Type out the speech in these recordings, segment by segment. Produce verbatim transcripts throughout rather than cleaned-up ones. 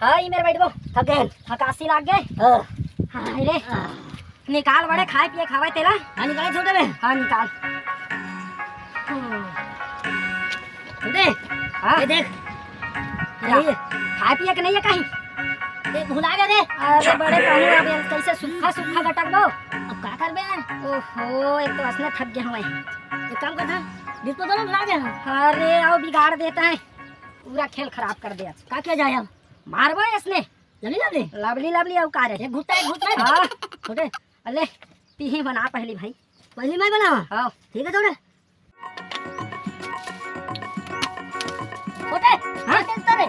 हाँ, ई मेर बइठ गो। थक गेन। हकासी लाग गे। हाँ। हाँ, रे। आह। निकाल बड़े, खाए पिए खावे तेला। हाँ, निकाल छोटे में। हाँ, निकाल। हम्म। छोटे, हाँ। ये देख। क्या? ये। खाए पिए के नहीं है कहीं? ये भुला गया रे। अरे बड़े, कहूँ अब ये कैसे सूखा सूखा गटक दो। अब का करबे? ओहो, एक तो असने थक गया हूँ मैं। एक काम करता, disposal में भुला गया हूँ। अरे, आओ बिगाड़ देता है, पूरा खेल खराब कर दे आज। का किया जाए अब? मारबो इसने। Lovely, lovely. लवली, लवली, अउ का रे? एक घुट, एक घुट नहीं। हाँ। छोटे। अले, पीही बना पहली भाई। पहली मैं बनावा? हाँ। ठीक है, छोटे। छोटे, हाँ? चलता रे।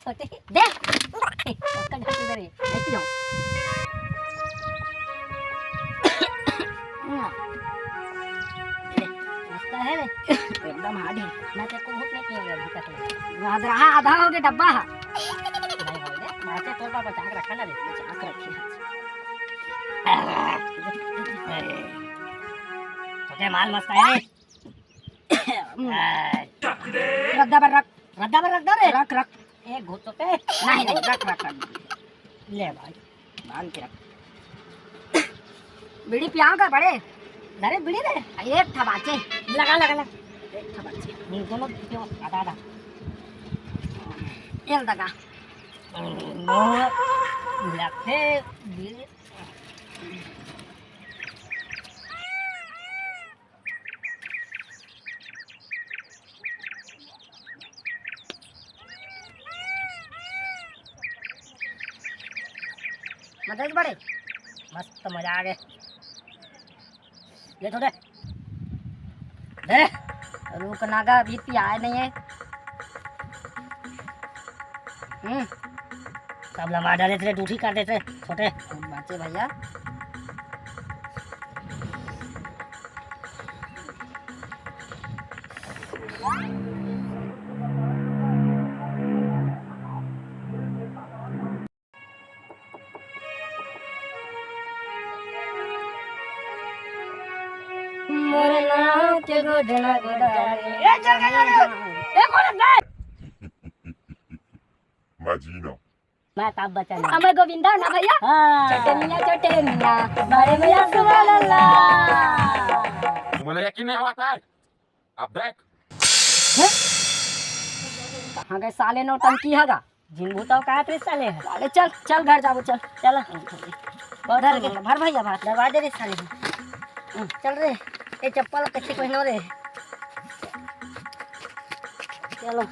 छोटे, दे। उसका ढक्कन दे रे। ऐसे जाओ। मस्त है रे। एकदम hard है। मैं तेरे को भूख नहीं किया अभी तक। आधा, आधा हो गया डब्बा। नहीं हो गया। मैं तो तोर पापा चाक रखा ना रे। चाक रखी है। छोटे, माल मस्त है रे। रद्दा पर रख। रद्दा पर रख दो रे। रख, रख। एक घूंट तो पे। नहीं, नहीं, रख, रख, रख। ले भाई, बांध के रख। बीड़ी पियाओ का बड़े? अरे बीड़ी रे। एक ठा बाचे। लगा, लगा, लगा। एक ठा बाचे। ये दोनों पियो, आधा, आधा। ये लगा। लगथे बीड़ी। मजा आइस बड़े? मस्त मजा आ गया। ले छोटे। दे। रुक ना गा, अभी पियाए नहीं है। हम्म। सब लगा डाले थे, टूटी कर देते छोटे। बाचे भैया। मोर नाव के गोदना गोदा। ए, चल के जा रे। ए, कौन है बे? मैं जीना। मैं तब बचा नहीं। हमें गोविंदा ना भैया। हाँ। चटनिया, चटनिया, बड़े भैया सुबह लल्ला। तुम्हें यकीन नहीं हुआ था? अब देख। हैं? कहाँ गए साले नौटंकी हगा? जिन भूताओ का रे साले है। साले चल, चल घर जाबो, चल। चल। बहुत भर हो के, गया। भर भैया, भर। दरवाजे रे साले। हम्म, चल रे। ए चप्पल कच्चे पहनो रे। चलो।